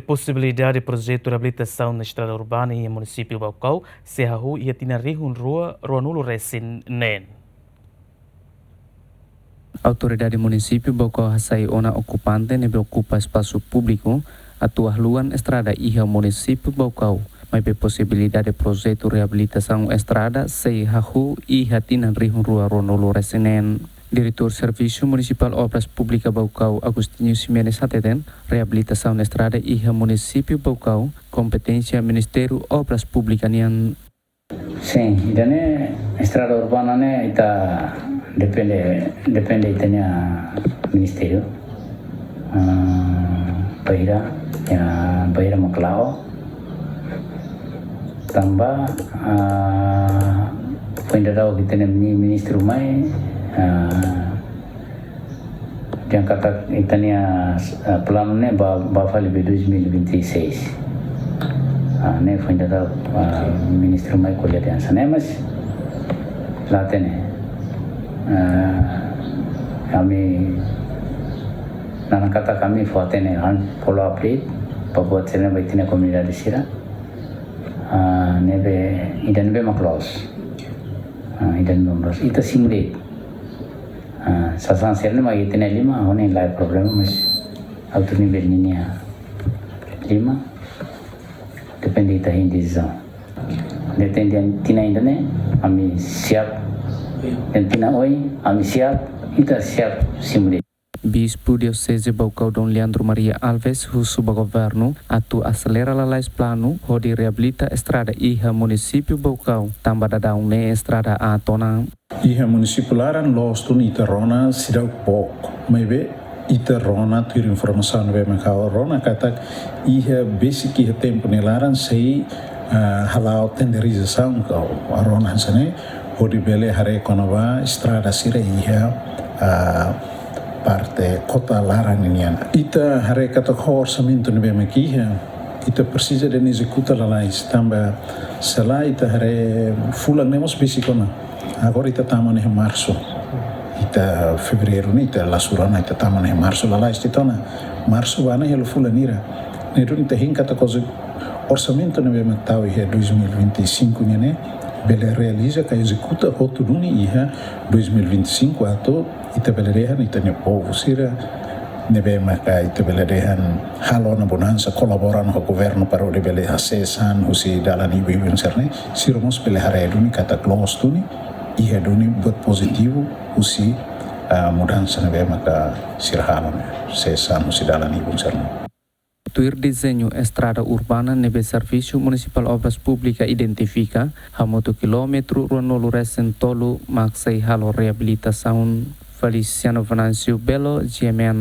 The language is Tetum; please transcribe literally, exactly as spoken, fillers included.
Posibilidade projetu reabilitasaun estrada urbana iha munisípiu Baucau sei hahú iha tinan rihun rua ruanulu resin neen. Autoridade Munisípiu Baucau hasai ona okupante ne'ebé okupa espasu públiku atu haluan estrada iha munisípiu Baucau, maibé posibilidade projetu reabilitasaun estrada sei hahú iha tinan rihun rua ruanulu resin neen. Diretór Servisu Munisipál Obras Públikas Baucau, Agostinho Ximenes hateten, reabilitasaun estrada iha munisípiu Baucau kompeténsia Ministériu Obras Públikas nian. Sin, ida-ne'e estrada urbana ne'e ita depende, depende ita-nia ministériu. Ah, bainhira, ya, bainhira mak la'o. Tanba, ah, foin daudauk ita-nia mini-, ministru mai, ah, dehan katak ita-nia, ah, planu ne'e ba, ba fali ba dois mil e vinte e seis. Ah, ne'e foin daudauk, ah, ministru mai ko'alia dehan hanesan ne'e, mas la hatene. Ah, ami, naran katak ami fó hatene, halo follow up de'it, ba buat sira-ne'e ba ita-nia komunidade sira. Ah, ne'ebé, ida ne'ebé mak loos. Ah, ida ne'ebé mak loos. Ita simu de'it. Ah, sasán sira-ne'e mak ita-nia lima, ha'u hanoin laiha problema, mas altu nivel ninia lima, depende ita-nia desizaun. Depende tinan ida-ne'e, ami siap. Dehan tinan oin, ami siap, ita siap simu de'it. Bispu Dioseze Baucau Dom Leandro Maria Alves husu ba governu atu aselera lalais planu hodi reabilita estrada iha munisípiu Baucau, tanba daudaun ne'e estrada aat ona. Iha munisípiu laran loos duni ita rona seidauk book, maibé ita rona tuir informasaun ne'ebé mak ha'u rona katak iha besik iha tempu nia laran sei, ah, hala'o tenderizasaun ka ha'u rona hanesan ne'e, hodi bele haree kona-ba estrada sira iha, ah, parte kota laran nian. Ita haree katak ho orsamentu ne'ebé mak iha, ita presiza dehan ezekuta lalais, tanba se lae ita haree fulan ne'e mós besik ona. Agora ita tama ona iha marsu. Ita fevereiru ne'e ita la sura ona, ita tama ona iha marsu, lalais ita ona. Marsu ba ona iha fulan hira. Ne'e duni ita hein katak orsamentu ne'ebé mak tau iha dois mil e vinte e cinco nian ne'e bele realiza ka ezekuta hotu duni iha dois mil e vinte e cinco atu ita bele dehan ita-nia povu sira ne'ebé maka ita bele dehan halo ona mudansa, kolabora ona ho governu para hodi bele hasees an husi dalan ibun-ibun sira-ne'e, sira mós bele haree duni katak loos duni, iha duni buat pozitivu husi, ah, mudansa ne'ebé maka sira halo ne'e, sees an husi dalan ibun sira-ne'e. Tuir dezeñu estrada urbana ne'ebé Servisu Munisipál Obras Públikas identifika, hamutuk kilómetru ruanulu resin tolu mak sei halo reabilitasaun. Feliciano Venâncio Belo, G M N.